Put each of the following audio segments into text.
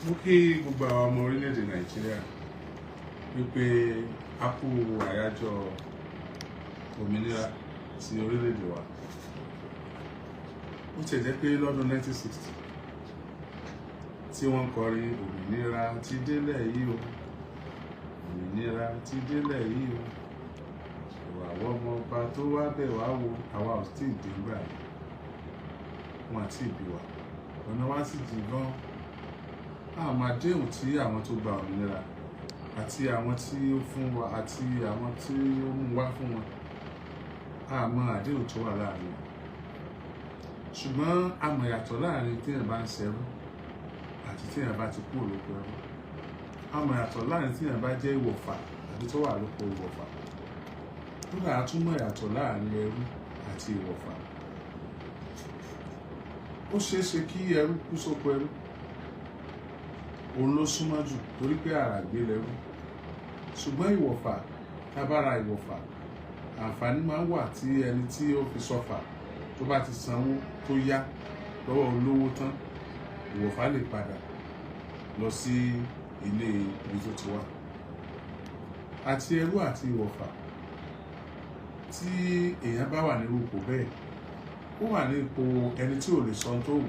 Mo kí gbogbo àwọn ọmọ orílẹ̀-èdè Nàìjíríà wípé a kú àyájọ́ òmìnira ti orílẹ̀-èdè wa. Ó tiẹ̀ jẹ́ pé lọ́dún 1960 tí wọ́n ń kọrin "Òmìnira ti délẹ̀ yìí o, òmìnira ti délẹ̀ yìí o, ìwà àwọn ọmọ ọba tó wá bẹ̀ wá wo", àwa ò tí ì dé gbà yìí, wọn àti ìbí wa, ọ̀nà wa sì jìn gan. Àmọ́ àdéhùn tí àwọn tó gba òmìnira àti àwọn tí ó fún wa àti àwọn tí ó mú wá fún wọn, àmọ́ àdéhùn tó wà láàrin wọn. Ṣùgbọ́n a mọ̀ yàtọ̀ láàrin téèyàn bá ń ṣẹrú àti téèyàn bá ti kúrò lóko ẹrú. A mọ̀ yàtọ̀ láàrin téèyàn bá jẹ́ ìwọ̀fà àbí tó wà lóko ìwọ̀fà. Kódà a tún mọ̀ yàtọ̀ láàrin ẹrú àti ìwọ̀fà. Ó ṣeé ṣe kí ẹrú kú sóko ẹrú, òun ló súnmọ́ jù torí pé àràgbé lẹrú. Ṣùgbọ́n ìwọ̀fà, tábára ìwọ̀fà, àǹfààní máa ń wà tí ẹni tí ó fi sọfà tó bá ti sanwó tó yá lọ́wọ́ olówó tán, ìwọ̀fà lè padà lọ sí ilé ibi tó ti wá. Àti ẹrú àti ìwọ̀fà, tí èèyàn bá wà nírú ipò bẹ́ẹ̀, ó wà ní ipò ẹni tí ò lè sọ ohun tó wù,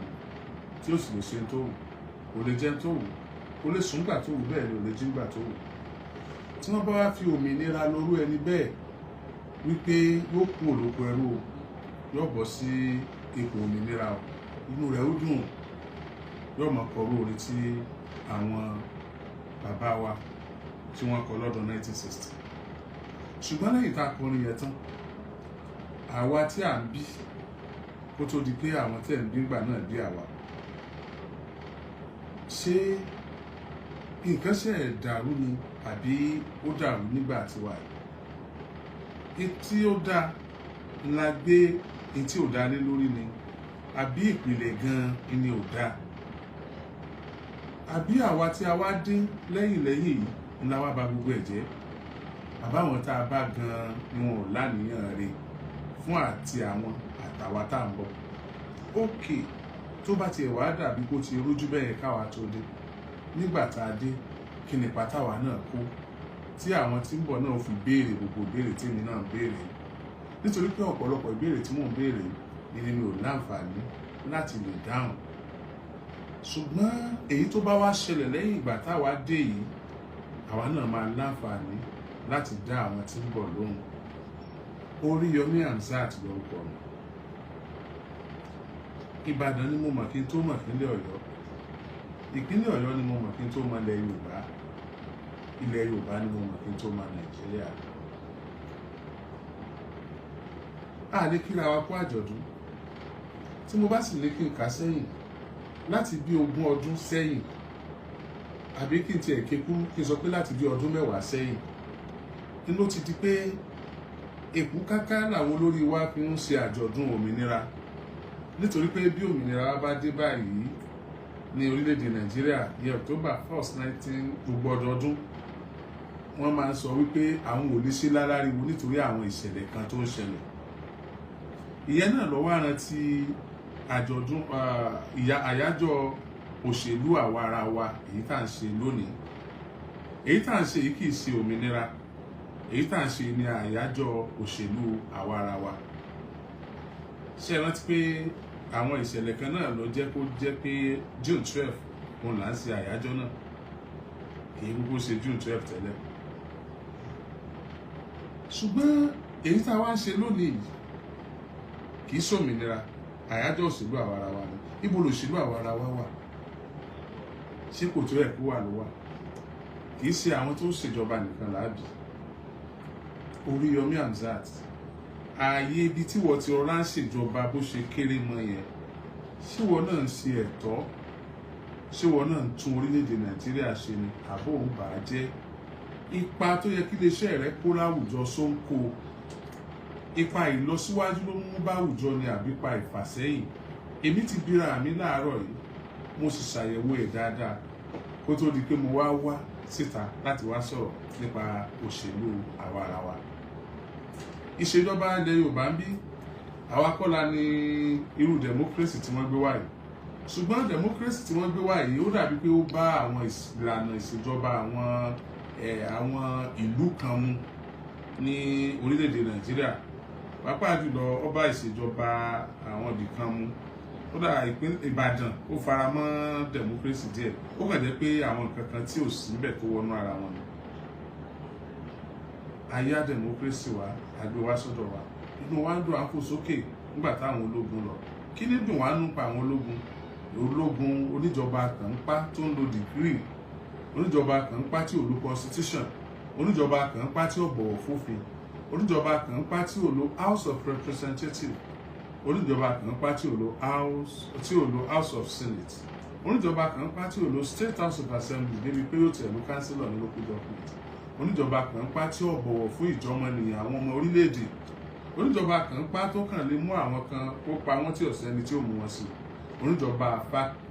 tí ò sì lè ṣe ohun tó wù, kò lè jẹun tó wù, kò lè sùn gbà tó wù, bẹ́ẹ̀ ni ò lè jí gbà tó wù. Tí wọ́n bá wá fi òmìnira lórú ẹni bẹ́ẹ̀ wípé yóò kú òlòkọ ẹrú o, yóò bọ́ sí ipò òmìnira o, inú rẹ̀ ó dùn, yóò mọ̀ kọrú orin tí àwọn bàbá wa tí wọ́n kọ lọ́dún 1960. Ṣùgbọ́n lẹ́yìn tá a kọrin yẹn tán, àwa tí à ń bí kó tó di pé àwọn tẹ̀ ń bí gbà náà bí àwa, ṣé nǹkan ṣe dàrú ni àbí ó dàrú nígbà tiwa yìí? Tí ó dá la gbé tí ò dá lé lórí ni, àbí ìpìlẹ̀ gan-an ni ò dá? Àbí àwa tí a wá dé lẹ́yìn lẹ́yìn yìí ńlá wá ba gbogbo ẹ̀ jẹ́? Àbáwọn tá a bá gan-an ni wọn ò láníyàn rẹ̀ fún àti àwọn àtàwa tá à ń bọ̀? Ókè, tó bá tiẹ̀ wá dàbí kó ti rújú bẹ́ẹ̀ káwa tó dé, nígbà tá a dé, kí ni ipa táwa náà kó tí àwọn tí ń bọ̀ náà fi béèrè gbogbo ìbéèrè tí èmi náà ń béèrè? Nítorí pé ọ̀pọ̀lọpọ̀ ìbéèrè tí mò ń béèrè ni mi ò láǹfààní láti lè dáhùn. Ṣùgbọ́n èyí tó bá wá ṣẹlẹ̀ lẹ́yìn ìgbà táwa dé yìí, àwa náà máa láǹfààní láti dá àwọn tí ń bọ̀ lóhùn. Oríyọmí Hamzat lórúkọ mi. Ìbàdàn ni mo mọ̀ kí n tó mọ̀ ìpínlẹ̀ Ọ̀yọ́. Ìpínlẹ̀ Ọ̀yọ́ ni mo mọ̀ kí n tó mọ̀ ilẹ̀ Yorùbá. Ilẹ̀ Yorùbá ni mo mọ̀ kí n tó mọ̀ Nàìjíríà. A lè kíra wa kú àjọ̀dún. Tí mo bá sì lè kí n kà sẹ́yìn láti bí 20 ọdún sẹ́yìn, àbí kí n tiẹ̀ kékú kí n sọ pé láti bí ọdún 10 sẹ́yìn, ni ló ti di pé èkú káká làwọn olórí wa fi ń ṣe àjọ̀dún òmìnira. Nítorí pé bí òmìnira wa bá dé báyìí ní orílẹ̀-èdè Nàìjíríà ní October 1st 19 gbogbo ọdọọdún, wọ́n máa ń sọ wípé àwọn ò lè ṣe láláriwo nítorí àwọn ìṣẹ̀lẹ̀ kan tó ń ṣẹlẹ̀. Ìyẹn náà ló wá rántí àjọ̀dún àyájọ́ òṣèlú àwa ara wa èyí tá à ń ṣe lónìí. Èyí tá à ń ṣe yìí kì í ṣe òmìnira, èyí tá à ń ṣe ní àyájọ́ òṣèlú àwa ara wa. Ṣé ẹ rántí pé àwọn ìṣẹ̀lẹ̀ kan náà ló jẹ́ kó jẹ́ pé June 12 òun là ń ṣe àyájọ́ náà, kì í kúkú ṣe June 12 tẹ́lẹ̀. Ṣùgbọ́n èyí tá a wá ń ṣe lónìí yìí kì í ṣòmìnira, àyájọ́ òṣèlú àwa ara wa ni. Ibo lòṣèlú àwa ara wa wà? Ṣé kò tó ẹ̀kú wà ló wà? Kì í ṣe àwọn tó ń ṣèjọba nìkan làábì. Oríyọmí Hamzat, ààyè ibi tí wọ́n ti rọra ń ṣèjọba bó ṣe kéré mọ́ yẹn, ṣé wọ́n náà ń ṣe ẹ̀tọ́? Ṣé wọ́n náà ń tún orílẹ̀-èdè Nàìjíríà ṣe ni, àbó ń bà á jẹ́? Ipa tó yẹ kí iléeṣẹ́ rẹ kó láwùjọ só ń kó? Ipa ìlọsíwájú ló mú bá àwùjọ ni àbí ipa ìfàsẹ́yìn? Èmi ti bíra mi láàárọ̀ yìí, mo sì ṣàyẹ̀wò ẹ̀ dáadáa kó tó di pé mo wá wá síta láti wá sọ̀rọ̀ nípa òṣèlú àwa ara wa. Ìṣèjọba ilẹ̀ Yorùbá ń bí àwa kọ́ la ní irú democracy tí wọ́n gbé wá yìí. Ṣùgbọ́n democracy tí wọ́n gbé wá yìí, ó dàbí pé ó bá àwọn ìlànà ìṣèjọba àwọn ìlú kan mu ní orílẹ̀-èdè Nàìjíríà, pàápàá jùlọ ó bá ìṣèjọba àwọn ibì kan mu. Kódà Ìbàdàn, ó fara mọ́ democracy díẹ̀. Ó kàn jẹ́ pé àwọn nǹkan kan tí ò sí níbẹ̀ tó wọnú ara wọn ni. Ayá democracy wa, àgbé wá sọ́dọ̀ wa, inú wa ń dùn, à ń fò sókè nígbà táwọn ológun lọ. Kí ni dùn wá nù pa àwọn ológun? Ológun oníjọba kan ń pa tó ń lo decree, oníjọba kan ń pa tí ò lo constitution, oníjọba kan ń pa tí ò bọ̀wọ̀ fófin, oníjọba kan ń pa tí ò lo House of Representatives, oníjọba kan ń pa tí ò lo House of Senate, oníjọba kan ń pa tí ò lo State House of Assembly, débi pé yóò tẹ̀lé councillor ní local government, oníjọba kan ń pa tí ò bọ̀wọ̀ fún ìjọmọnìyàn àwọn ọmọ orílẹ̀-èdè, oníjọba kan ń pa tó kàn lè mú àwọn kan kó pa wọ́n tí ò sẹ́ni tí ò mú wọn sí, oníjọba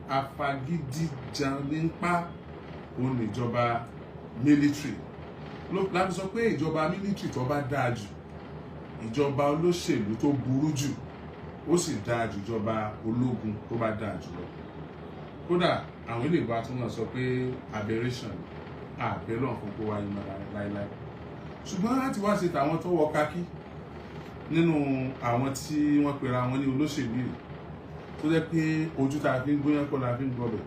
afagídíjan ní ń pa òun níjọba military. Láti sọ pé ìjọba military tó bá dáa jù, ìjọba olóṣèlú tó burú jù, ó sì dáa jù ìjọba ológun tó bá dáa jù lọ. Kódà àwọn ilé ìbá tún náà sọ pé aberration àbẹ́lọ̀ fún kó wáyé mọ́ láéláé. Ṣùgbọ́n láti wá ṣe tàwọn tó wọ kákí nínú àwọn tí wọ́n pera wọn ní olóṣèlú yìí, tó jẹ́ pé ojú tá a fi ń gbóyán kọ́ la fi ń gbọ́bẹ̀,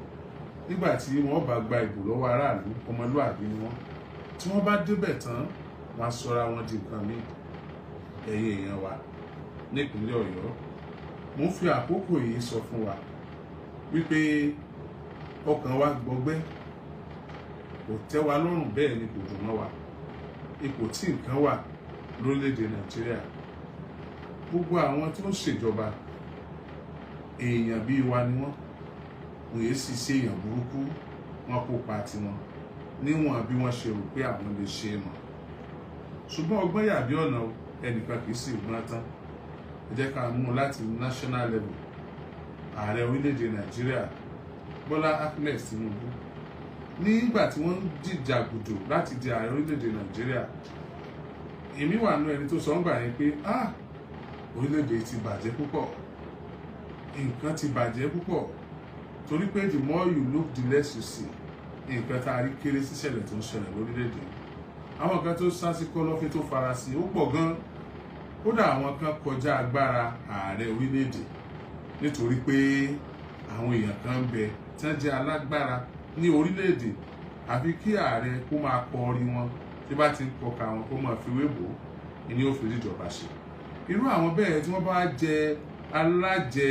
nígbà tí wọ́n bá gba ìbò lọ́wọ́ aráàlú, ọmọlúàbí ni wọ́n. Tí wọ́n bá débẹ̀ tán, wọ́n á sọra wọn di nǹkan míì. Ẹ̀yin èèyàn wa nípínlẹ̀ Ọ̀yọ́, mo ń fi àkókò yìí sọ fún wa wípé ọkàn wa gbọgbẹ́, kò tẹ́ wa lọ́rùn, bẹ́ẹ̀ ni kò dùn mọ́ wa ipò tí nǹkan wà lórílẹ̀‐èdè Nàìjíríà. Gbogbo àwọn tó ń ṣèjọba, èèyàn bíi wa ni wọ́n. Òye sì ṣe èèyàn burúkú. Wọn kópa tiwọn níwọ̀n bí wọ́n ṣe rò pé àwọn lè ṣe é mọ̀. Ṣùgbọ́n ọgbọ́n yàbí ọ̀nà, ẹnìkan kì í sì gbọ́n tán. Ẹ jẹ́ ká mú un láti national level. Ààrẹ orílẹ̀-èdè Nàìjíríà, Bọ́lá Ahmed Tinubu, nígbà tí wọ́n ń jìjàgùdù láti di ààrẹ orílẹ̀-èdè Nàìjíríà, èmi wà nú ẹni tó sọ ń gbà yẹn pé, ah, orílẹ̀-èdè ti bàjẹ́ púpọ̀, nǹkan ti bàjẹ́ púpọ̀, torí pé the more you look, the less you see. Nǹkan tá a rí kéré síṣẹ̀lẹ̀ tó ń ṣẹlẹ̀ lórílẹ̀-èdè. Àwọn kan tó sá sí kọ̀lọ̀fín, tó farasin, ó pọ̀ gan. Kódà àwọn kan kọjá agbára ààrẹ orílẹ̀-èdè, nítorí pé àwọn èèyàn kan ń bẹ tí wọ́n jẹ́ alágbára ní orílẹ̀-èdè, àfi kí ààrẹ kó máa kọ orí wọn. Tí bá ti ń kọka wọn, kó máa fi wé bò ó ní ó fi ríjọba ṣe. Irú àwọn bẹ́ẹ̀ tí wọ́n bá jẹ alájẹ,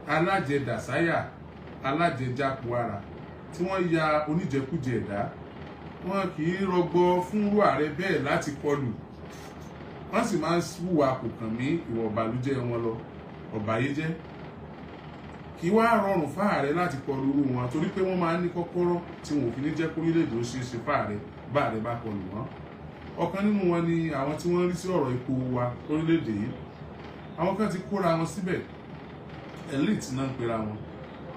alájẹdàsáyà, alájẹjápo ara, tí wọ́n ya oníjẹkújẹ ẹ̀dá, wọn kì í rọgbọ fúnrú ààrẹ bẹ́ẹ̀ láti kọlù. Wọ́n sì máa ń hùwà kò kàn mí, ìwà ọ̀bàlújẹ́ wọn lọ ọ̀bàyéjẹ́. Kì í wá rọrùn fáàrẹ láti kọlu irú wọn, torí pé wọ́n máa ń ní kọ́kọ́rọ́ tí wọn ò fi ní jẹ́ kórílẹ̀-èdè ó ṣeé ṣe fáàrẹ bá ààrẹ bá kọlù wọn. Ọ̀kan nínú wọn ni àwọn tí wọ́n rí sí ọ̀rọ̀ epo wa lórílẹ̀-èdè yìí. Àwọn kan ti kóra wọn síbẹ̀, elite náà ń pera wọn.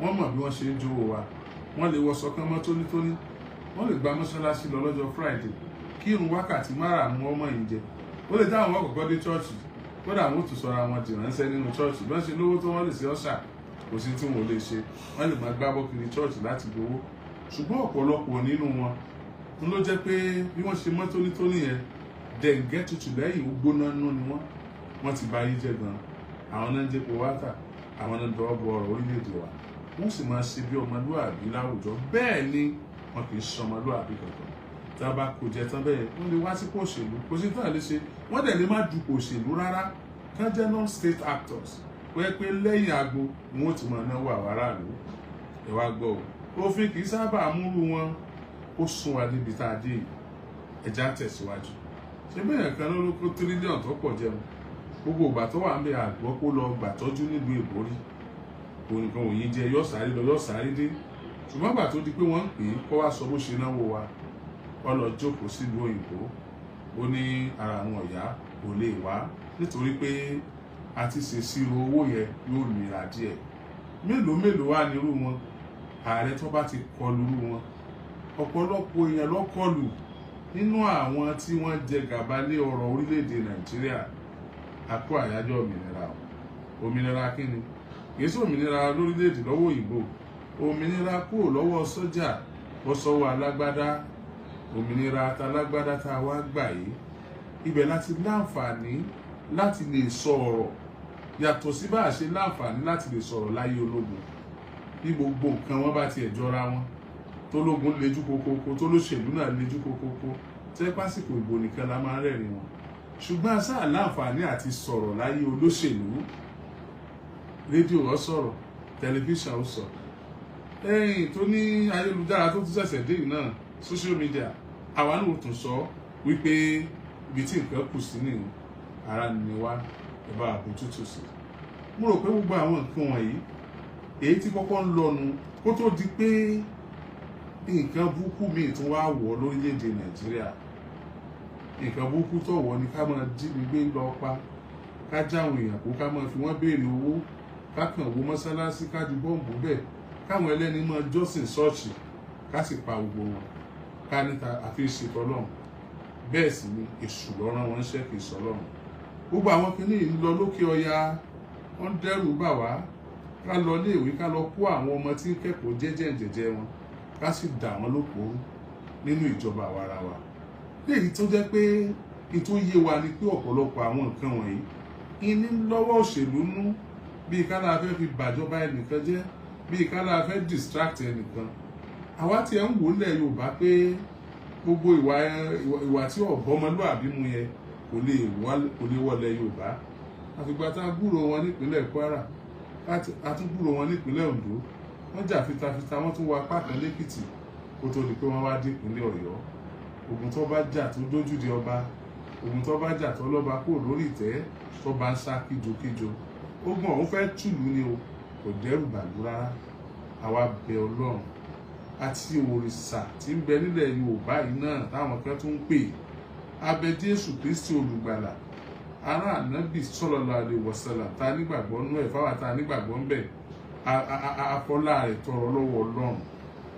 Wọ́n mọ̀ bí wọ́n ṣe ń jówó wa. Wọ́n lè wọṣọ kán mọ́ tónítóní, wọ́n lè gba mọ́ṣáláṣí lọ lọ́jọ́ Friday, kí irun wákàtí márààrún ọmọ yìí jẹ. Ó lè dá àwọn ọkọ̀ọ̀kọ́ dé chọ́ọ̀chì, kódà àwọn ò tún sọra wọn dìránṣẹ́ nínú chọ́ọ̀chì. Bí wọ́n ṣe lówó tó, wọ́n lè ṣe ọ́ṣà, kò sí tí wọn ò lè ṣe. Wọ́n lè máa gbábọ́ kiri chọ́ọ̀chì láti gbowó. Ṣùgbọ́n ọ̀pọ̀lọpọ̀ nínú wọn ń ló jẹ́ pé bí wọ́n ṣe mọ́ tónítóní yẹn, dẹ̀ǹgẹ́ tutù lẹ́yìn, ó gbóná nú ni wọ́n. Wọ́n ti bà ayé jẹ́ gan. Àwọn náà ń jẹ́po wáta, àwọn náà ń dọwọ́ bọ ọ̀rọ̀ orílẹ̀-èdè wa. Wọ́n sì máa ṣe bí ọmọlúàbí láwùjọ, bẹ́ẹ̀ ni wọn kì í ṣe ọmọlúàbí kankan. Tí wọ́n bá kó jẹ tán bẹ́ẹ̀, wọ́n lè wá sípò òṣèlú, kò sí tán lè ṣe. Wọ́n dẹ̀ lè má dupò òṣèlú rárá, kán jẹ́ non-state actors, wọ́n pé lẹ́yìn agbo ni wọ́n ti máa náwó àwọn aráàlú. Ẹ wá gbọ́ o, òfin kì í sábà múrú wọn. Ó sún wa níbi tá a dé yìí. Ẹja tẹ̀síwájú. Ṣé bẹ́ẹ̀ kan ló kó tírílíọ̀nù tó pọ̀ jẹun? Gbogbo ìgbà tó wà ń bẹ, àgbọ̀ kó lọ gbàtọ́jú nílùú èbórí ònìkan òyìn jẹ, yóò sáré lọ, yóò sáré dé. Ṣùgbọ́n gbà tó di pé wọ́n ń pè é kó wá sọ bó ṣe náwó wa, ó lọ jókòó sílùú òyìnbó. Ó ní ara àwọn ọ̀yá kò lè wá, nítorí pé a ti ṣèṣirò owó yẹn, yóò nira díẹ̀. Mélòó mélòó wà nírú wọn? Ààrẹ tó bá ti kọlu irú wọn, ọ̀pọ̀lọpọ̀ èèyàn ló kọlù nínú àwọn tí wọ́n jẹ gàba lé ọrọ̀ orílẹ̀-èdè Nàìjíríà. A kú àyájọ́ òmìnira o. Òmìnira kí ni? Kì í ṣe òmìnira lórílẹ̀‐èdè lọ́wọ́ òyìnbó, òmìnira kúrò lọ́wọ́ sọ́jà bọ́ sọ́wọ́ alágbádá. Òmìnira talágbádá tá a wá gbà yìí, ibẹ̀ láti láǹfààní láti lè sọ ọ̀rọ̀, yàtọ̀ sí bá a ṣe láǹfààní láti lè sọ̀rọ̀ láyé ológun. Bí gbogbo nǹkan wọn bá tiẹ̀ jọra wọn, tólógun lejú kokoko, tólóṣèlú náà lejú kokoko, tẹ́ pásìkò ìbò nìkan la máa ń rẹ́rìn wọn. Ṣùgbọ́n a sáà láǹfààní àti sọ̀rọ̀ láyé olóṣèlú. Rédíò ó sọ̀rọ̀, tẹlifíṣàn ó sọ, ẹ̀yìn tó ní ayélujára tó tún ṣẹ̀ṣẹ̀ dé yìí náà, social media, àwa náà ò tún sọ wípé ibi tí nǹkan kù sí nìyí. Ara ni wá, ẹ bá àbójútó sí. Mo rò pé gbogbo àwọn nǹkan wọ̀nyí, èyí tí kọ́kọ́ ń lọnu kó tó di pé nǹkan burúkú míì tún wá wọ̀ lórílẹ̀‐èdè Nàìjíríà. Nǹkan burúkú tó wọ̀ ni ká máa jí ni gbé lọ pa, ká jáwọn èèyàn kó, ká máa fi wọ́n béèrè owó, ká kàn wó mọ́sálásí, ká ju bọ́ǹbù bẹ́ẹ̀, káwọn ẹlẹ́ni máa jọ́sìn ṣọ́ọ̀ṣì, ká sì pa gbogbo wọn, ká níta àfi ṣètò Ọlọ́run. Bẹ́ẹ̀ sì ni èṣù lọ́rán wọn ń ṣẹ́, kì í sọ Ọlọ́run. Gbogbo àwọn kinní yìí ń lọ lókè ọya, wọ́n ń dẹ́rù bà wá. Ká lọ iléèwé, ká lọ kó àwọn ọmọ tí ń kẹ́kọ̀ọ́ jẹ́jẹ́ jẹ́jẹ́ wọn, ká sì dà wọ́n lókòó nínú ìjọba àwarawa. Léyìí tó jẹ́ pé ètò yé wa ni pé ọ̀pọ̀lọpọ̀ àwọn nǹkan wọ̀nyí ìní lọ́wọ́ òṣèlú nú, bíi ká láa fẹ́ fi bàjọba ẹnìkan jẹ́, bíi ká láa fẹ́ distract ẹnìkan. Àwa tí ẹ̀ ń wò lẹ̀ Yorùbá pé gbogbo ìwà tí ọ̀bọ̀mọlúàbí mu yẹn kò lè wọlé Yorùbá. Àfìgbà tá a gbúrò wọn nípínlẹ̀ Kwara, a tún gbúrò wọn nípínlẹ̀ Ondo, wọ́n jà fitafita, wọ́n tún wọ apá kan lẹ́kìtì kó tó di pé wọ́n wá dé ìpínlẹ̀ Ọ̀yọ́. Ogun tó bá jà tó dójú di ọba, ogun tó bá jà tó lọ́ba kúrò lórí ìtẹ́, tó bá ń sá kíjokíjo, ogun ọ̀hún fẹ́ tùlù ni o, kò dẹ́rù bàlú rárá. Àwa bẹ Ọlọ́run àti òrìṣà tí ń bẹ nílẹ̀ Yorùbá yìí náà táwọn kan tún ń pè, abẹ Jésù Kristi olùgbàlà, ará ànábì sallallahu alaihi wasallam ta nígbàgbọ́ nú ẹ̀, fáwọn ta nígbàgbọ́ ń bẹ̀, afọlá rẹ̀ tọrọ lọ́wọ́ Ọlọ́run,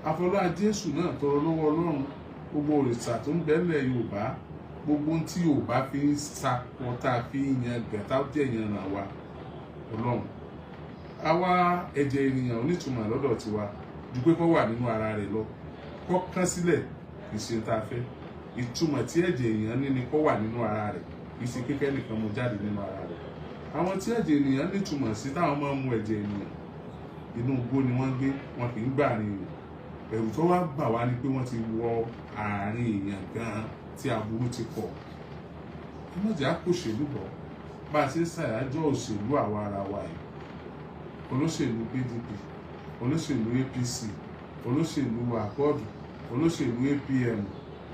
afọlá Jésù náà tọrọ lọ́wọ́ Ọlọ́run. Gbogbo òrìṣà tó ń bẹ nílẹ̀ Yorùbá, gbogbo ohun tí Yorùbá fi ń sakọ, tá a fi ń yan gàtá jẹ́ yan ràn wá Ọlọ́run. Àwa ẹ̀jẹ̀ ènìyàn onítùmọ̀ lọ́dọ̀ tiwa ju pé kó wà nínú ara rẹ̀ lọ, kó kán sílẹ̀ kì í ṣe tá a fẹ́. Ìtumọ̀ tí ẹ̀jẹ̀ èèyàn ní ni kó wà nínú ara rẹ̀, kì í ṣe pé kẹ́nìkan mú jáde nínú ara rẹ̀. Àwọn tí ẹ̀jẹ̀ ènìyàn nítumọ̀ sí táwọn máa ń mu ẹ̀jẹ̀ ènìyàn, inú igbó ni wọ́n ń gbé, wọn kì í gbà àárín èèyàn. Ẹ̀rù tó wá bà wá ni pé wọ́n ti wọ àárín èèyàn gan-an tí aburú ti pọ̀. Ẹ má jẹ́ àkóṣèlú bọ̀ bá a ṣe ń ṣàyájọ́ òṣèlú àwa ara wa yìí. Olóṣèlú PDP, olóṣèlú APC, olóṣèlú Accord, olóṣèlú APM,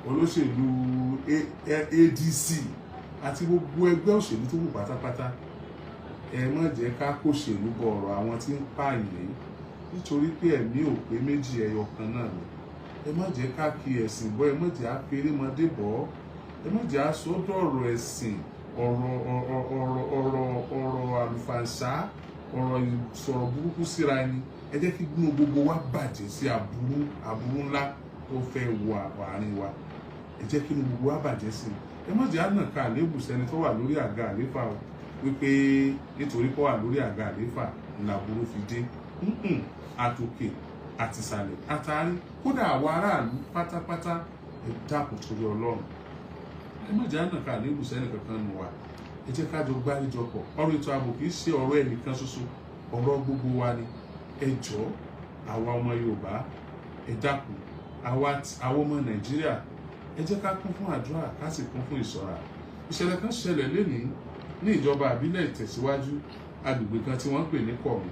olóṣèlú ADC àti gbogbo ẹgbẹ́ òṣèlú tó kù pátápátá, ẹ má jẹ́ ká kóṣèlú bọ ọ̀rọ̀ àwọn tí ń pààyàn yìí, nítorí pé ẹ̀mí ò pé méjì, ẹyọ kan náà ni. Ẹ má jẹ́ ká kí ẹ̀sìn bọ́, ẹ má jẹ́ á ferémọdé bọ́, ẹ má jẹ́ á sọ́dọ̀ ọ̀rọ̀ ẹ̀sìn, ọ̀rọ̀ ọ̀rọ̀ ọ̀rọ̀ ọ̀rọ̀ àlùfàǹṣá, ọ̀rọ̀ ìsọ̀rọ̀ burúkú síra ẹni. Ẹ jẹ́ kí inú gbogbo wa bàjẹ́ sí aburú, aburú ńlá tó fẹ́ wọ àárín wa. Ẹ jẹ́ kí inú gbogbo wa bàjẹ́ sí i. Ẹ má jẹ́ ànàká àléébù sẹ́ni tó wà lórí àga àléfà o, wípé nítorí kó wà lórí àga àléfà làbúrú fi dé. Àtòkè àtìsàlẹ̀ àtàrí, kódà àwa aráàlú pátápátá, ẹ dákun torí Ọlọ́run, ẹ má jẹ́ ànàká àléébù sẹ́ni kankan nù wa. Ẹ jẹ́ ká jọ gbáríjọpọ̀. Ọ̀rọ̀ ètò ààbò kì í ṣe ọ̀rọ̀ ẹnìkan ṣoṣo, ọ̀rọ̀ gbogbo wa ni. Ẹ jọ̀ọ́, àwa ọmọ Yorùbá, ẹ dákun, àwa ọmọ Nàìjíríà, ẹ jẹ́ ká kún fún àdúrà, ká sì kún fún ìṣọ́ra. Ìṣẹ̀lẹ̀ kan ṣẹlẹ̀ lénìí ní ìjọba àbílẹ̀ Ìtẹ̀síwájú, agbègbè kan tí wọ́n ń pè ní Kọ̀mù.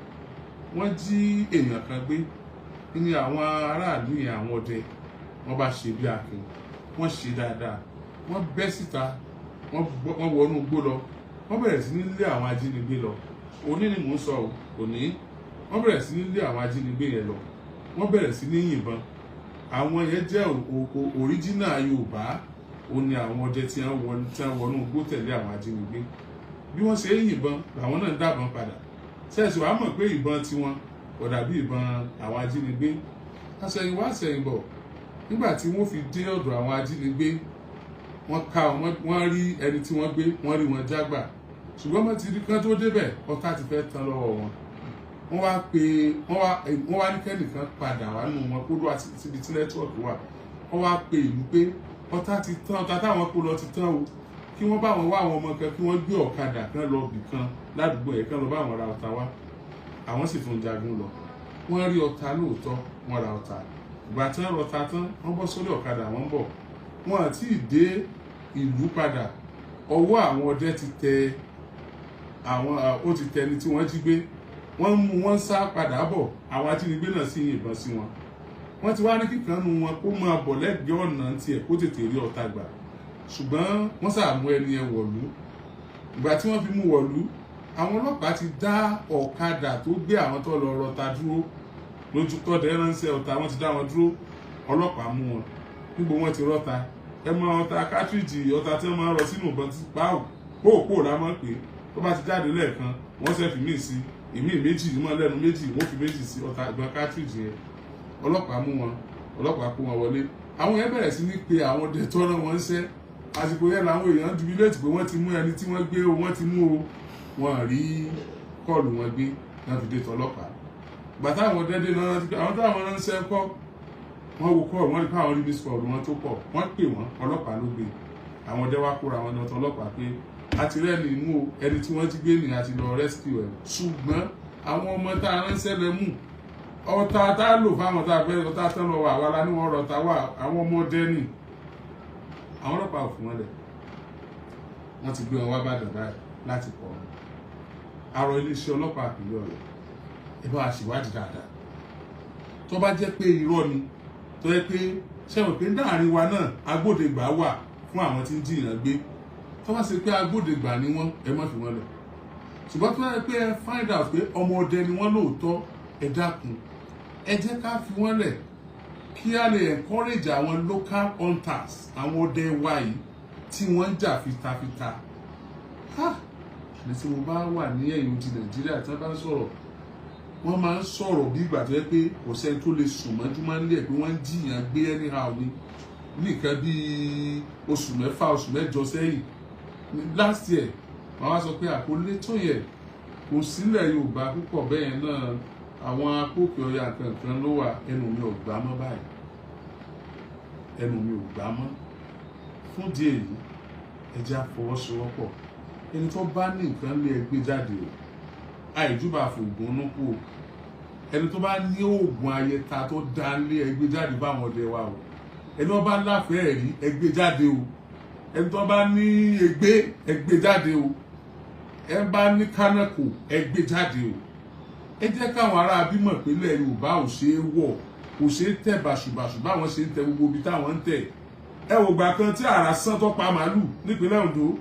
Wọ́n jí èèyàn kan gbé ní àwọn aráàlú yẹn, àwọn ọdẹ, wọ́n bá ṣe bí akin, wọ́n ṣe dáadáa, wọ́n bẹ́ síta, wọ́n wọnú igbó lọ, wọ́n bẹ̀rẹ̀ sí ní lé àwọn ajínigbé lọ. Òní ni mò ń sọ o, òní wọ́n bẹ̀rẹ̀ sí ní lé àwọn ajínigbé yẹn lọ, wọ́n bẹ̀rẹ̀ sí ní yìnbọn. Àwọn yẹn jẹ́ òríjínà Yorùbá, ó ní àwọn ọdẹ tí wọ́n wọnú igbó tẹ̀lé àwọn ajínigbé. Bí wọ́n ṣe ń yìnbọn làwọn náà ń dábọn padà. Ṣẹ́ẹ̀sì wàá mọ̀ pé ìbọn tiwọn kò dàbí ìbọn àwọn ajínigbé. Àṣẹ̀yìnwá àṣẹ̀yìnbọ̀, nígbà tí wọ́n fi dé ọ̀dọ̀ àwọn ajínigbé, wọ́n ká wọ́n rí ẹni tí wọ́n gbé, wọ́n rí wọn jágbà. Ṣùgbọ́n wọ́n ti rí kán tó débẹ̀, ọ̀tá ti fẹ́ tán lọ́wọ́ wọn. Wọ́n wá pé wọ́n wá ní kẹ́nìkan padà wá nù wọn kó lọ síbi tí network wà. Wọ́n wá pe ìlú pé ọ̀tá ti tán, ọ̀tá táwọn kó lọ ti tán o, kí wọ́n bá wọn wá àwọn ọmọ kan, kí wọ́n gbé ọ̀kadà kan lọ bì kan ládùúgbò ẹ̀, kan lọ bá wọn ra ọ̀tá wá. Àwọn sì tún jagun lọ. Wọ́n rí ọ̀tá lóòótọ́, wọ́n ra ọ̀tá. Ìgbà tí wọ́n rọta tán, wọ́n bọ́ sórí ọ̀kadà, wọ́n ń bọ̀. Wọ́n àti dé ìlú padà, ọwọ́ àwọn ọdẹ ti tẹ àwọn. Ó ti tẹ ẹni tí wọ́n jí gbé. Wọ́n mú wọn sá padà bọ̀, àwọn ajínigbé náà sì yìnbọn sí wọn. Wọ́n ti wá ní kíkan nu wọn kó máa bọ̀ lẹ́gbẹ̀ẹ́ ọ̀nà tiẹ̀ kó tètè rí ọ̀tá gbà, ṣùgbọ́n wọ́n sàmú ẹni ẹ wọ̀lú. Ìgbà tí wọ́n fi mú wọ̀lú, àwọn ọlọ́pàá ti dá ọ̀kadà tó gbé àwọn tó lọ rọta dúró lójú tọ́dẹ̀ ránṣẹ́ ọ̀tá. Wọ́n ti dá wọn dúró, ọlọ́pàá mú wọn. Níbo wọ́n ti rọ́ta? Ẹ mọ ọta cartridge, ọta tí wọ́n máa ń rọ sínú ìbọn tí páò póòpóò la máa ń pè é. Tó bá ti jáde lẹ́ẹ̀kan, wọ́n ṣe fi míì sí, ìmíì méjì mọ́ lẹ́nu méjì, wọ́n fi méjì sí ọta ìbọn cartridge yẹn. Ọlọ́pàá mú wọn, ọlọ́pàá kó wọn wọlé. Àwọn yẹn bẹ̀rẹ̀ sí ní pé àwọn ọdẹ tọ́nà wọn ń ṣẹ́. Àsìkò yẹn làwọn èèyàn jubilate pé wọ́n ti mú ẹni tí wọ́n gbé o, wọ́n ti mú o. Wọ́n rí call wọn gbé náà fi dé tọlọ́pàá. Gbàtà àwọn ọdẹ dé náà, àwọn táwọn ránṣẹ́ kọ́, wọ́n wo call, wọ́n rí pé àwọn rí miss call wọn tó pọ̀. Wọ́n pè wọ́n, ọlọ́pàá ló gbé. Àwọn ọdẹ wá kóra wọn lọ tọlọ́pàá pé a ti rẹ́ni mú o, ẹni tí wọ́n jí gbé ní àti lọ rescue ẹ̀, ṣùgbọ́n àwọn ọmọ tá a ránṣẹ́ lẹ mú. Ọta tá a lò fáwọn tá a fẹ́ ọta tán lọ wà wà lá ní wọ́n rọta wà àwọn ọmọdé nì. Àwọn ọlọ́pàá ò fún wọn lẹ̀. Wọ́n ti gbé wọn wá bàdàn báyìí láti pọ̀ wọn. Àrò iléeṣẹ́ ọlọ́pàá ìpínlẹ̀ Ọ̀yọ́, ẹ bá wa ṣèwádìí dáadáa. Tó bá jẹ́ pé irọ́ ni, tó yẹ pé ṣẹ́wọ̀n pé láàrin wa náà agbódegbà wà fún àwọn tí ń jìyàn gbé, tó bá ṣe pé agbódegbà ni wọ́n, ẹ má fi wọ́n lẹ̀. Ṣùgbọ́n tó yẹ pé ẹ find out pé ọmọ ọdẹ ni wọ́n lóòótọ́, ẹ dákun, ẹ jẹ́ ká fi wọ́n lẹ̀ kí a lè encourage àwọn local hunters, àwọn ọdẹ wa yìí tí wọ́n ń jà fitafita. Ní tí mo bá wà ní ẹ̀yìn odi Nàìjíríà, tí wọ́n bá ń sọ̀rọ̀, wọ́n máa ń sọ̀rọ̀ bí ìgbà tó yẹ pé kò sẹ́ni tó lè sùn mọ́jú máa ń lé ẹ̀ pé wọ́n ń jìyàn gbé anyhow ni. Ní nǹkan bíi oṣù 6, oṣù 8 sẹ́yìn, last year, wọ́n wá sọ pé àkọlé tó yẹ kò sílẹ̀ Yorùbá púpọ̀ bẹ́ẹ̀ náà, àwọn akókè ọya kankan ló wà. Ẹnu mi ò gbà mọ́ báyìí, ẹnu mi ò gbà mọ́. Fún díẹ̀ yìí, ẹ jẹ́ á fọwọ́sowọ́pọ̀. Ẹni tó bá ní nǹkan lé, ẹ gbé jáde o. Àìjúbà fògùn onúkú o. Ẹni tó bá ní oògùn ayẹta tó dá lé, ẹ gbé jáde báwọn ọdẹ wa o. Ẹni tó bá láfẹ̀ẹ́ rí, ẹ gbé jáde o. Ẹni tó bá ní ègbé, ẹ gbé jáde o. Ẹ bá ní kánákò, ẹ gbé jáde o. Ẹ jẹ́ káwọn ará bímọ ìpínlẹ̀ Yorùbá ò ṣeé wọ̀, kò ṣeé tẹ̀ bàṣubàṣu báwọn ṣe ń tẹ gbogbo ibi táwọn ń tẹ̀. Ẹ wò gbà kan tí àrà sán tó pa màálù nípínlẹ̀ Ondo.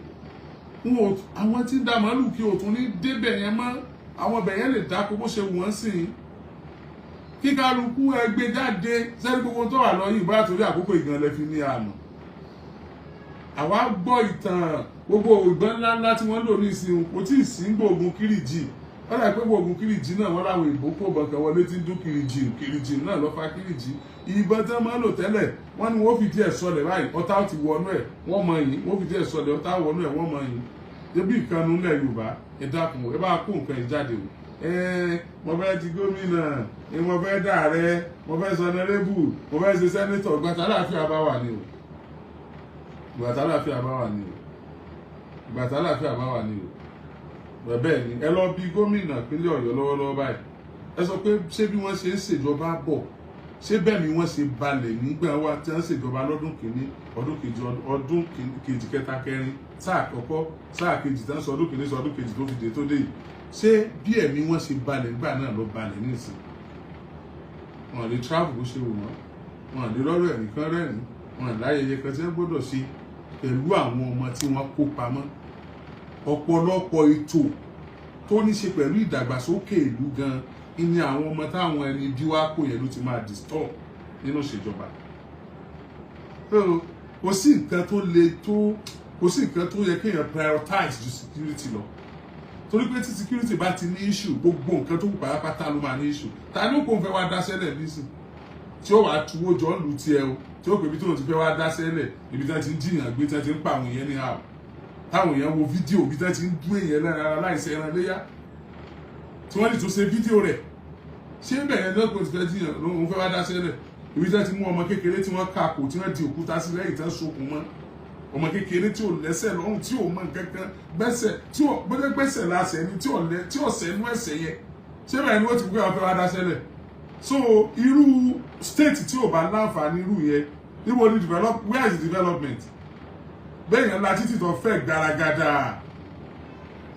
Àwọn tí ń da màálù kí o tún ní débẹ̀ yẹn mọ́. Àwọn ibẹ̀ yẹn lè dáko bó ṣe wù wọ́n sí i. Kí kálukú ẹ gbé jáde sẹ́ni gbogbo tó wà lọ yìí bá torí àkókò ìgànlẹ̀ fi ní àmọ́. Àwa gbọ́ ìtàn gbogbo ìbọn ńláńlá tí wọ́n lò ní ìsìn, kò tí ì sí gbòògùn Kírìjì. Wọ́n dà pé gbòògùn Kírìjì náà, wọ́n láwọn ìbò kó bọ̀ kan wọlé tí ń dún kìrìjì kìrìjì náà lọ́ fa Kírìjì. Ìbọn tí wọ́n máa ń lò tẹ́lẹ̀, wọ́n ní wọ́n fìdí ẹ̀ sọlẹ̀ báyìí, ọ̀tá ó ti wọnú ẹ̀, wọ́n mọ yìí. Wọ́n fìdí ẹ̀ sọlẹ̀, ọ̀tá wọnú ẹ̀, wọ́n mọ yìí. Débí ìkànnì ńlẹ̀ Yorùbá, ẹ dákun, ẹ bá kó nǹkan yìí jáde o. Ẹ mo fẹ́ di gómìnà, ẹ mo fẹ́ dààrẹ, mo fẹ́ honourable, mo fẹ́ ṣe senator. Ìgbà tálàáfíà bá wà ní o, ìgbà tálàáfíà bá wà ní o, ìgbà tálàáfíà bá wà ní o. Bẹ́ẹ̀ ni, ẹ lọ bí gómìnà ìpínlẹ̀ Ọ̀yọ́ lọ́wọ́lọ́wọ́ báyìí. Ẹ sọ pé ṣé bí wọ́n ṣe ń ṣèjọba bọ̀, ṣé bẹ́ẹ̀ ni wọ́n ṣe balẹ̀ nígbà wa tí wọ́n ṣèjọba lọ́dún kìíní, ọdún kejì, ọdún kejì, kẹta, kẹrin, sáà àkọ́kọ́, sáà kejì, tí wọ́n sọ ọdún kìíní, sọ ọdún kejì tó fi dé tó dé yìí, ṣé bí ẹ̀mí wọ́n ṣe balẹ̀ nígbà náà ló balẹ̀ nísìn? Wọn lè travel bó ṣe wù wọ́n, wọn lè rọ́rọ̀ ẹ̀rín kan rẹ́rìn, wọn láyẹyẹ kan tí wọ́n gbọ́dọ̀ ṣe pẹ̀lú àwọn ọmọ tí wọ́n kó pamọ́. Ọ̀pọ̀lọpọ̀ ètò tó ní ṣe pẹ̀lú ìdàgbàsókè ìlú gan ní àwọn ọmọ táwọn ẹni bí wá kó yẹn ló ti máa disturb nínú ìṣèjọba. Kò sí nǹkan tó le tó, kò sí nǹkan tó yẹ kéèyàn prioritize ju security lọ, torí pé tí security bá ti ní issue, gbogbo nǹkan tó kù pátápátá ló máa ní issue. Ta ni ó kò ń fẹ́ wá dá sẹ́lẹ̀ nísìn tí ó wàá tuwó jọ ń lu tiẹ̀ o, tí ó pè bí tóun ti fẹ́ wá dá sẹ́lẹ̀ ibi tí wọ́n ti ń jiyàn gbé, tí wọ́n ti ń pa àwọn èèyàn ní àwọ̀, táwọn èèyàn wo fídíò bí tí wọ́n ti ń dún èèyàn lẹ́ran ara láìsí ẹran léyà, tí Tí wọ́n lè tún ṣe fídíò rẹ̀. Ṣé bẹ̀rẹ̀ lọ́pọ̀ ti fẹ́ jiyàn lóun fẹ́ wá dá sílẹ̀? Ibi tí wọ́n ti mú ọmọ kékeré tí wọ́n kà kò, tí wọ́n di òkúta sí lẹ́yìn, tí wọ́n sokùn mọ́ ọmọ kékeré tí ò lẹ́sẹ̀ lọ́rùn, tí ò mọ nǹkan kan gbẹ́sẹ̀, tí ò gbọ́dọ̀ gbẹ́sẹ̀ lásẹ̀ ni, tí ò lẹ́, tí ò sẹ́nu ẹ̀sẹ̀ yẹn, ṣé bẹ́ẹ̀ ni wọ́n ti gbé wọn fẹ́ wá dá sílẹ̀? So irú state tí ò bá láǹfààní irú yẹn, níbo ni develop? Where is the development? Bẹ́ẹ̀ yẹn la títì tó fẹ́ gbaragada,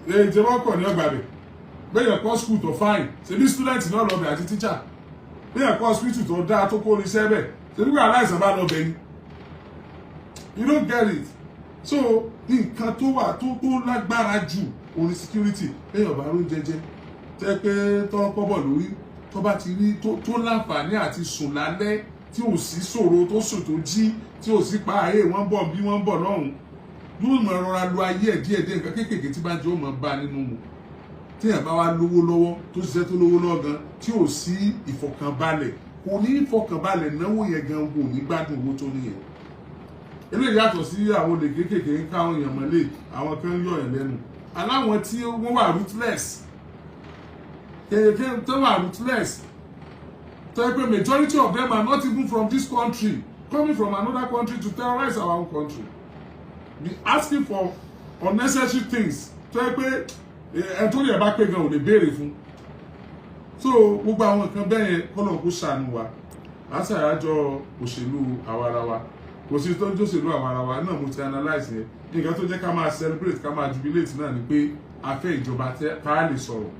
èyí tí wọ́n kọ̀ ní ọgbà bẹ̀. Bẹ́ẹ̀ yẹn kọ́ school tó fine, ṣebí student náà lọ bẹ̀ àti teacher. Bẹ́ẹ̀ yẹn kọ́ hospital tó dáa, tó kó irinṣẹ́ bẹ̀, ṣebí pé aláìsàn bá lọ bẹ̀ ni. You don't get it. So nǹkan tó wà tó lágbára jù òun ni security. Bẹ́ẹ̀ ọ̀bá ló ń jẹjẹ tẹ́ pé tọ́ kọ́bọ̀ lórí, tó bá ti rí tó láǹfààní àti sùn lálẹ́, tí ò sí ṣòro, tó sùn tó jí, tí ò sí pa ayé wọ́n bọ̀ bí wọ́n ń bọ̀ lọ́hùn, yóò mọ rọra lo ayé ẹ̀ díẹ̀ díẹ̀. Nǹkan kéékèèké tí bá jẹ́, ó mọ bá nínú mu. Téèyàn bá wá lówó lọ́wọ́, tó ṣiṣẹ́ tó lówó lọ́wọ́ gan, tí ò sí ìfọ̀kànbalẹ̀, kò ní ìfọ̀kànbalẹ̀ náwó yẹn gan, kò ní gbádùn owó tó níyẹn. Eléyìí yàtọ̀ sí àwọn olè kéékèèké ń káwọn èèyàn mọ́lẹ̀, àwọn kan ń yọ̀ ẹ̀ lẹ́nu, aláwọn tí wọ́n wà ruthless, kéèké tó wà ruthless, tó yẹ pé majority of them are not even from this country, coming from another country to terrorize our own country, be asking for unnecessary things tó yẹ pé ẹ tó yẹ bá pé gan ò lè béèrè fún. So gbogbo àwọn nǹkan bẹ́ẹ̀ yẹn, kọ́lọ̀ kó ṣàánú wa. À ń ṣàyájọ́ òṣèlú àwarawa, kò sí tó ń jòṣèlú àwarawa náà. Mo ti analyse yẹn. Nǹkan tó jẹ́ ká máa celebrate, ká máa jubilate náà ni pé a fẹ́ ìjọba ká lè sọ̀rọ̀,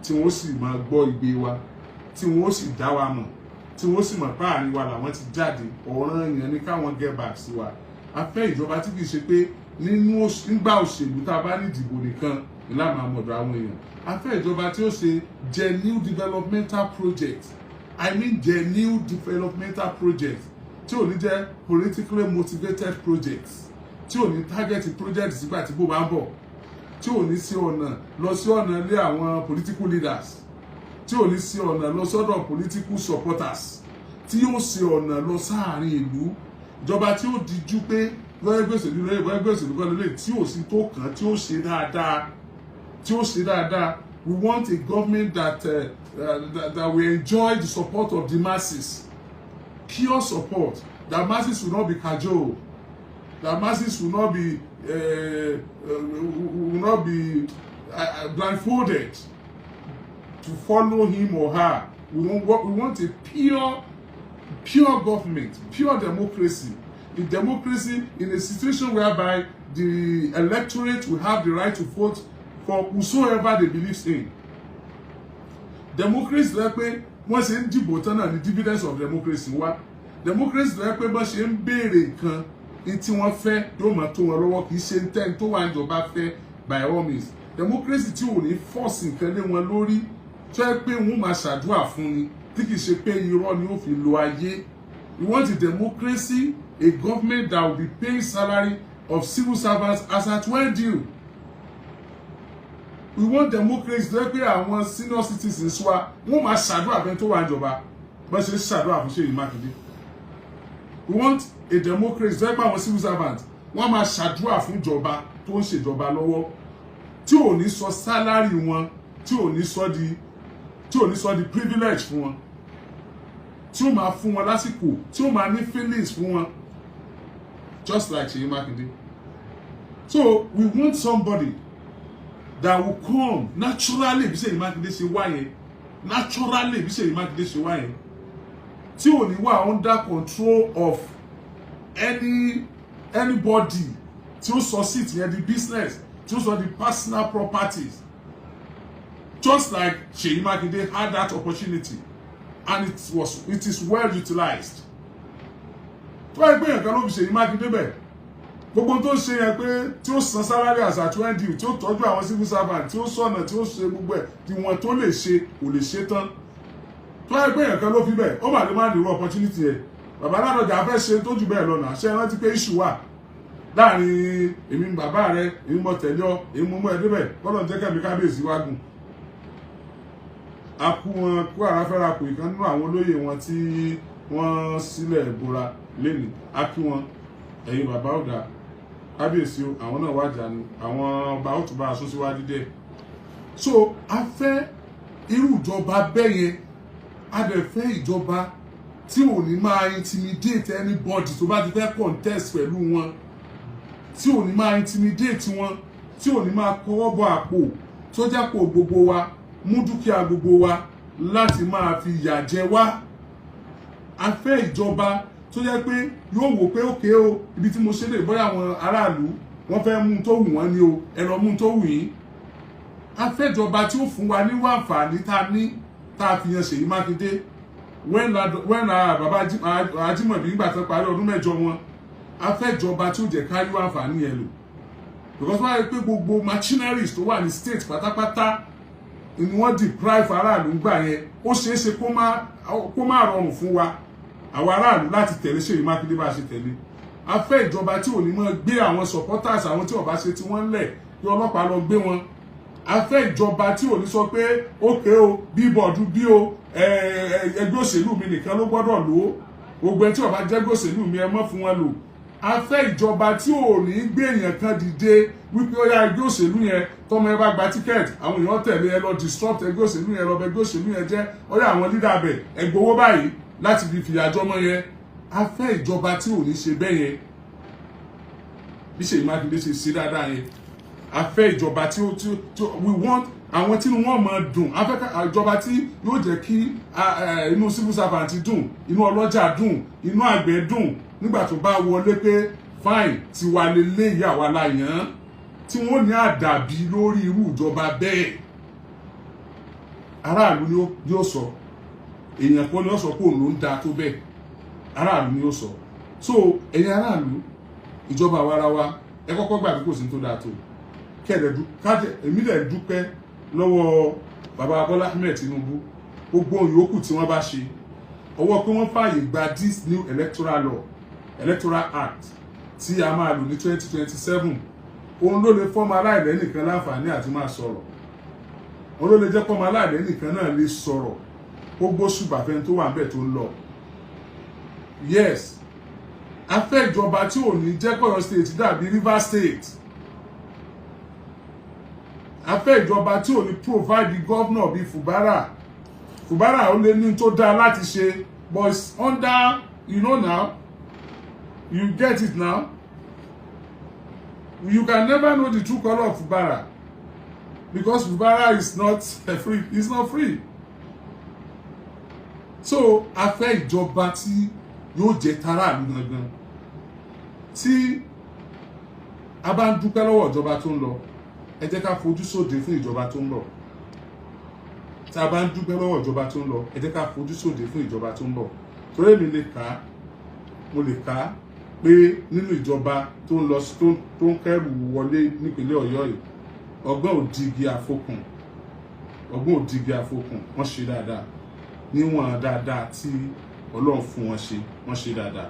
tí wọ́n sì máa gbọ́ igbe wa, tí wọ́n sì dá wa mọ̀, tí wọ́n sì mọ̀ páàrin wa làwọn ti jáde. Ọ̀ràn yẹn ni káwọn get back sí wa. A fẹ́ ìjọba tí kì í ṣe pé nínú nígbà òṣèlú tá a bá ní ìdìbò nìkan ìlànà àmọ̀dọ̀ àwọn èèyàn. A fẹ́ ìjọba tí ó ṣe genuine developmental project, I mean genuine developmental project, tí ò ní jẹ́ politically motivated projects, tí ò ní target project sígbà tí bó bá ń bọ̀, tí ò ní sí ọ̀nà lọ sí ọ̀nà ilé àwọn political leaders, tí ò ní sí ọ̀nà lọ sọ́dọ̀ political supporters, tí yóò ṣe ọ̀nà lọ sáàrin ìlú. Ìjọba tí ó dijú pé lọ́yẹ́ gbèsè ní lọ́yẹ́ gbèsè ní kọ́lé, tí ò sí tó kàn, tí ó ṣe dáadáa, tí ó ṣe dáadáa. We want a government that will enjoy the support of the masses, pure support, that masses will not be cajoled, that masses will not be blindfolded to follow him or her. We want a pure, pure government, pure democracy, a democracy in a situation whereby the electorate will have the right to vote for whosoever they believe in. Democracy lọ pé wọ́n ṣe ń dìbò tán náà ní dividends of democracy wá. Democracy lọ pé bọ́n ṣe ń béèrè nǹkan ní tí wọ́n fẹ́ yóò máa tó wọn lọ́wọ́, kì í ṣe tẹ́ni tó wà níjọba fẹ́ by all means. Democracy tí ò ní force nǹkan lé wọn lórí, tó yẹ pé wọ́n máa ṣàdúrà fún ni, tí kì í ṣe pé irọ́ ni ó fi lo ayé. We want a democracy, a government that will be paying salary of civil servants as at when due. We want democracy tó yẹ pé àwọn senior citizens wa, wọ́n máa ṣàdúrà fẹ́ tó wà níjọba, bọ́n ṣe ń ṣàdúrà fún Ṣèyí Mákindé. We want a democracy tó yẹ pé àwọn civil servants, wọ́n máa ṣàdúrà fún ìjọba tó ń ṣèjọba lọ́wọ́, tí ò ní sọ salary wọn, tí ò ní sọ di privilege fún wọn, tí ó máa fún wọn lásìkò, tí ó máa ní feelings fún wọn, just like Ṣèyí Mákindé. So we want somebody that will come naturally bí Ṣèyí Mákindé ṣe wá yẹn, naturally bí Ṣèyí Mákindé ṣe wá yẹn, tí ò ní wà under control of anybody, tí ó sọ seat yẹn di business, tí ó sọ di personal properties, just like Ṣèyí Mákindé had that opportunity and it is well utilized. Tó bá yẹ pé èèyàn kan ló fi Ṣèyí Mákindé bẹ̀, gbogbo tó ń ṣe yẹn pé tí ó san salary as at 20, tí ó tọ́jú àwọn civil servant, tí ó sọ̀nà, tí ó ṣe gbogbo ẹ̀ tí wọ́n tó lè ṣe, kò lè ṣe tán. Tó bá yẹ pé èèyàn kan ló fi bẹ̀, ó mà lè má nírú opportunity yẹn. Bàbá Ládọjà fẹ́ ṣe tó jù bẹ́ẹ̀ lọ náà. Ṣe é rántí pé issue wà láàrin èmi bàbá rẹ, èmi mọ tẹ̀lé ọ, èmi mọ mú ẹ débẹ̀? Kọ́lọ̀ ń jẹ́ kẹ́mi kábíyèsí wá gùn. A kú wọn kú àràfẹ́ra kù. Ìkan nínú àwọn olóyè wọn tí wọ́n sílẹ̀ bora lẹ́nu, a kí wọn, ẹ̀yin bàbá ọ̀gá kábíyèsí o. Àwọn náà wájà ni àwọn ọba ó tún bá a sún síwájú díẹ̀. So a fẹ́ Irú ìjọba bẹ́ẹ̀ yẹn a dẹ̀ fẹ́, ìjọba tí ò ní máa intimidate anybody tó bá ti fẹ́ contest pẹ̀lú wọn, tí ò ní máa intimidate wọn, tí ò ní máa kọwọ́ bọ àpò tó jápò gbogbo wa, mú dúkìá gbogbo wa láti máa fi yà jẹ wá. A fẹ́ ìjọba tó jẹ́ pé yóò wò pé, ókè o, ibi tí mo ṣe lè bóyá àwọn aráàlú wọ́n fẹ́ mú tó wù wọ́n ni o, ẹ lọ mú tó wù yín. A fẹ́ ìjọba tí ó fún wa nírú àǹfààní tá a ní tá a fi yan Ṣèyí Mákindé when bàbá Ajímọ̀bí nígbà tó parí ọdún 8 wọn. A fẹ́ ìjọba tí ó jẹ́ ká yọ àǹfààní yẹn lò, because wọ́n á rí pé gbogbo machineries tó wà ní state pátápátá ni wọ́n deprive aráàlú gbà yẹn. Ó ṣeé ṣe kó má rọrùn fún wa, àwọn aráàlú, láti tẹ̀lé Ṣèyí Mákindé bá a ṣe tẹ̀lé. A fẹ́ ìjọba tí ò ní mọ́ gbé àwọn supporters, àwọn tí ó bá ṣe tí wọ́n ń lẹ̀, kí ọlọ́pàá lọ gbé wọn. A fẹ́ ìjọba tí ò ní sọ pé, ókè o, bí bọ̀dú bí o, ẹgbẹ́ òṣèlú mi nìkan ló gbọ́dọ̀ lò ó, gbogbo ẹni tí ó bá jẹ́ ẹgbẹ́ òṣèlú mi, ẹ mọ́ fún wọn lò. A fẹ́ ìjọba tí ò ní gbé èèyàn kan dìde wípé ó yá, ẹgbẹ́ òṣèlú yẹn, tọmọ ẹ bá gba ticket, àwọn èèyàn tẹ̀lé ẹ lọ disrupt ẹgbẹ́ òṣèlú yẹn, lọ bẹ ẹgbẹ́ òṣèlú yẹn jẹ́, ó yá, àwọn leader bẹ̀, ẹ gbowó báyìí láti fi fìyà jọmọ yẹn. A fẹ́ ìjọba tí ò ní ṣe bẹ́ẹ̀ yẹn, bí Ṣèyí Mákindé ṣe ṣe dáadáa yẹn. A fẹ́ ìjọba tí we want, àwọn tí wọ́n máa dùn. A fẹ́ ìjọba tí yóò jẹ́ kí inú civil servant dùn, inú ọlọ́jà dùn, inú àgbẹ̀ dùn nígbà tó bá wọlé pé, fine, tiwa lélẹ́yìí, àwa la yàn án, tí wọ́n ní àdàbí lórí irú ìjọba bẹ́ẹ̀. Aráàlú ni ó sọ, èèyàn kan ni ó sọ pé òun ló ń da tó bẹ́ẹ̀, aráàlú ni ó sọ. So ẹ̀yin aráàlú, ìjọba àwarawa, ẹ kọ́kọ́ gbà pé kò sí tó dáa tó kẹ́ẹ̀dẹ̀ kájẹ. Èmi dẹ̀ dúpẹ́ lọ́wọ́ bàbá Bọ́lá Ahmed Tinubu. Gbogbo yòókù tí wọ́n bá ṣe, ọwọ́ pé wọ́n fààyè gba this new electoral law, electoral act tí a máa lò ní 2027, òun ló lè fọ́mọ aláìlẹ́ nìkan láǹfààní àti máa sọ̀rọ̀, òun ló lè jẹ́ fọ́mọ aláìlẹ́ nìkan náà lè sọ̀rọ̀, kó gbóṣùbà fẹ́ni tó wà níbẹ̀ tó ń lọ. Yes, a fẹ́ ìjọba tí ò ní jẹ́ k'Ọ̀yọ́ State dàbí Rivers State. A fẹ́ ìjọba tí ò ní provide governor bíi Fubara. Fubara, ó lè ní tó dáa láti ṣe, but it's under, you know now, you get it now. You can never know the true colour of Fubara because Fubara is not free, is not free. So a fẹ́ ìjọba tí yóò jẹ́ taráàlú gangan. Tí a bá ń dúpẹ́ lọ́wọ́ ìjọba tó ń lọ, ẹ jẹ́ ká fojú sóde fún ìjọba tó ń bọ̀. Tí a bá ń dúpẹ́ lọ́wọ́ ìjọba tó ń lọ, ẹ jẹ́ ká fojú sóde fún ìjọba tó ń bọ̀, torí èmi lè kà á, mo lè kà á pé nínú ìjọba tó ń lọ, tó ń kẹ́rù wọlé nípínlẹ̀ Ọ̀yọ́ yìí, ọgbọ́n òdìgí àfokùn, ọgbọ́n òdìgí àfokùn, wọ́n ṣe dáadáa níwọ̀n dáadáa tí Ọlọ́run fún wọn ṣe. Wọ́n ṣe dáadáa.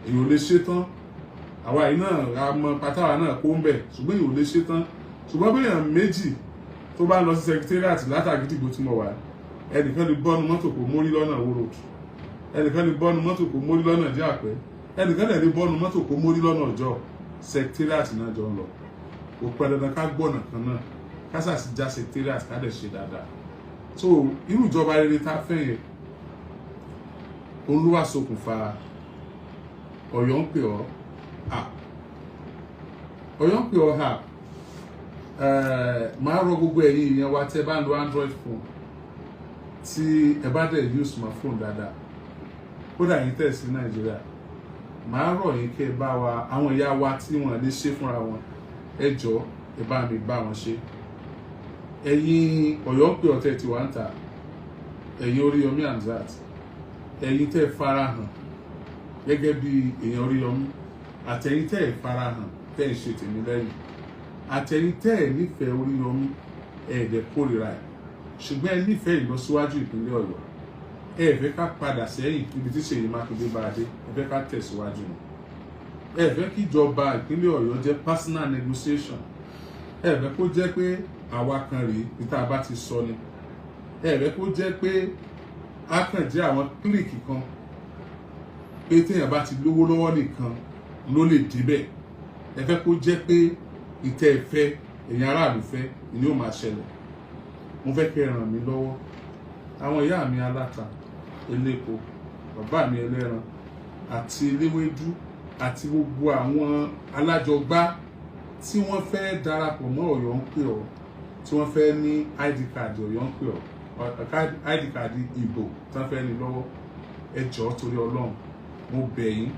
Èyí ò lè ṣe tán. Àwa yìí náà a mọ pátáwa náà kó ń bẹ̀, ṣùgbọ́n èyí ò lè ṣe tán. Ṣùgbọ́n bí èèyàn méjì tó bá lọ sí secretariat látàgídìgbò tí mo wà, ẹnìkan lè bọ́nu mọ́tò kò mórí lọ́nà Ìwó Road, ẹnìkan lè bọ́nu mọ́tò kò mórí lọ́nà Ìdí Àpẹ́, ẹnìkan lè bọ́nu mọ́tò kò mórí lọ́nà Ọjọ́. Secretariat náà jọ ń lọ. Kò pẹ́ dandan ká gbọ́nà kan náà, ká sàṣì já secretariat, ká dẹ̀ ṣe dáadáa. So irú ìjọba rere tá a fẹ́ yẹn, òun ló wá ṣokùnfà Ọ̀yọ́ ń pè ọ́ app. Ọ̀yọ́ ń pè ọ́ app, máa rọ gbogbo ẹ̀yin ìyẹn wa tẹ́ bá ń lo Android phone, tí ẹ bá dẹ̀ use smartphone dáadáa, kódà yín tẹ̀ sí Nàìjíríà, màá rọ̀ yín kẹ́ ẹ bá wa, àwọn ìyá wa tí wọ́n lè ṣe fúnra wọn, ẹ jọ̀ọ́, ẹ bá mi bá wọn ṣe. Ẹ̀yin Ọ̀yọ́ ń pè ọ̀tẹ̀ tí wà ń tà, ẹ̀yin Oríyọmí Hamzat, ẹ̀yin tẹ́ farahàn gẹ́gẹ́ bí èèyàn Oríyọmí, àtẹ̀yin tẹ́ farahàn tẹ́ ń ṣe tèmi lẹ́yìn, àtẹ̀yin tẹ́ ẹ̀ nífẹ̀ẹ́ Oríyọmí, ẹ̀ dẹ̀ kórìíra ẹ̀, ṣùgbọ́n ẹ nífẹ̀ẹ́ ìlọsíwájú ìpínlẹ̀ Ọ̀yọ́, ẹ fẹ́ ká padà sẹ́yìn níbi tí Ṣèyí Mákindé bá dé, ẹ fẹ́ ká tẹ̀síwájú ni, ẹ fẹ́ kí ìjọba ìpínlẹ̀ Ọ̀yọ́ jẹ́ personal negotiation, ẹ fẹ́ kó jẹ́ pé àwa kan rèé ní tá a bá ti sọ ni, ẹ fẹ́ kó jẹ́ pé a kàn jẹ́ àwọn clique kan, pé téèyàn bá ti lówó lọ́wọ́ nìkan ló lè débẹ̀. Ẹ fẹ́ kó jẹ́ pé ìtẹ́ ẹ fẹ́, ẹ̀yin aráàlú fẹ́ ni ó máa ṣẹlẹ̀. Mo fẹ́ kẹ́ ẹ ràn mí lọ́wọ́. Àwọn ìyá mi aláta, elépo, bàbá mi ẹlẹ́ran àti eléwédú àti gbogbo àwọn alájọgbá tí wọ́n fẹ́ darapọ̀ mọ́ Ọ̀yọ́ ń pè ọ́, tí wọ́n fẹ́ ní ID card Ọ̀yọ́ ń pè ọ́, ID card ìbò tí wọ́n fẹ́ ní lọ́wọ́, ẹ jọ̀ọ́, torí Ọlọ́run, mo bẹ̀ yín.